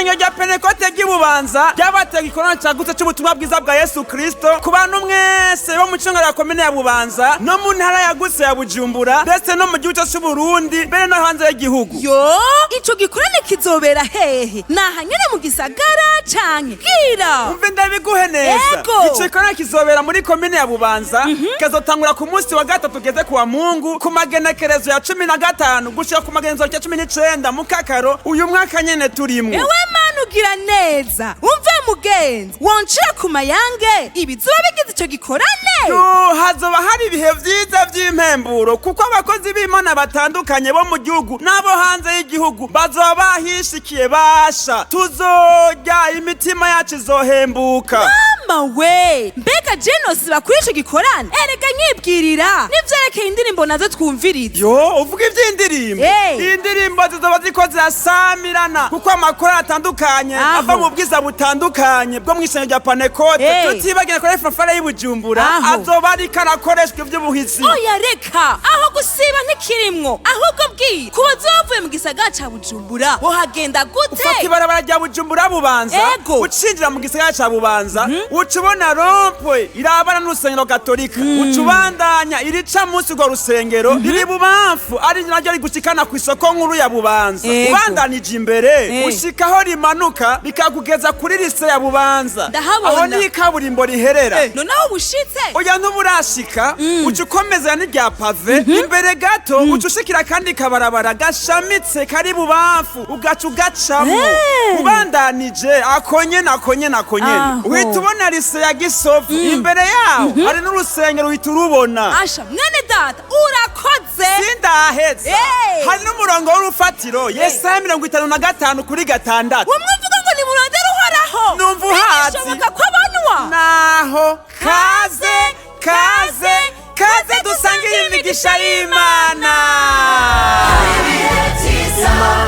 Ishengero rya Pentekote ry'Ibubanza ryabatega ikorana cagutse c'ubutumwa bwiza bwa Yesu Kristo ku bantu mwese bo mu congero ya komine ya Bubanza no mu ntara yagutse ya Bujumbura, ndetse no mu gihugu cose c'Uburundi, mbere no hanze y'igihugu. Yo, ico gikorane kizobera hehe? Naha nyene mu gisagara canke? Bwira. Umve ndabiguhe neza. Ego. Ico gikorane kizobera muri komine ya Bubanza, kazotangura ku munsi wa gatatu tugeze kuwa Mungu, ku magenekerezo ya 15 gushika ku magenekerezo ya 19 Mukakaro uyu mwaka nyene turimwo. Ewe Mana, ugira neza. Umve mugenzi, woncira ku mayange ibizoba bigize ico gikorane? Yo, hazoba hari ibihe vyiza vy'impemburo, kuko abakozi b'Imana batandukanye bo mu gihugu n'abo hanze y'igihugu bazoba bahishikiye. Basha, tuzorya, imitima yacu izohembuka. Mama we, mbega jenosiba kuri ico gikorane? Erega nyibwirira n'ivyerekeye indirimbo nazo twumviriza. Yo, uvuga ivy'indirimbo? Hey. Indirimbo zizoba ziko zirasamirana, kuko amakuru atandukanye ava mu bwiza butandukanye bwo mw'isengero rya Panekote, tutibagiye kuri fanfare y'Ibujumbura, azoba ariko arakoreshwa ivy'ubuhizi. Oya, reka, aho gusiba ntikirimwo. Ahubwo bwira, ku bazoba mu gisagara ca Bujumbura wohagenda gute? Ufata ibarabara rya Bujumbura Bubanza, ucinjira mu gisagara ca Bubanza, uca ubona rond-point irabana n'urusengero gatolika, uca ubandanya irica munsi urwo rusengero riri bubamfu, ari naryo rigushikana ku isoko nkuru ya Bubanza. Ubandanije imbere, ushikaho rimanuka rikakugeza kuri lycée ya Bubanza. Ndahabona. Aho niho ikaburimbo riherera. Noneho ubushitse? Oya, ntuburashika. Uca ukomeza n'irya pavé imbere gato, uca ushikira kandi kabarabara gashamitse kari bubamfu, ugaca ugacamo. Ubandanije akonyene akonyene akonyene, uhita ubona lycée ya Gisovu. Imbere yaho hari n'urusengero, uhita urubona. Asha, mwene data, urakoze. Sindaheza. Hari n'umurongo w'urufatiro, Yesaya 55:6. Umwe uvuga ngo nimurondere Uhoraho. Numva uhazi. Bigishoboka ko abonwa. Naho kaze, kaze, kaze, dusangire imigisha y'Imana. Ibihe byiza.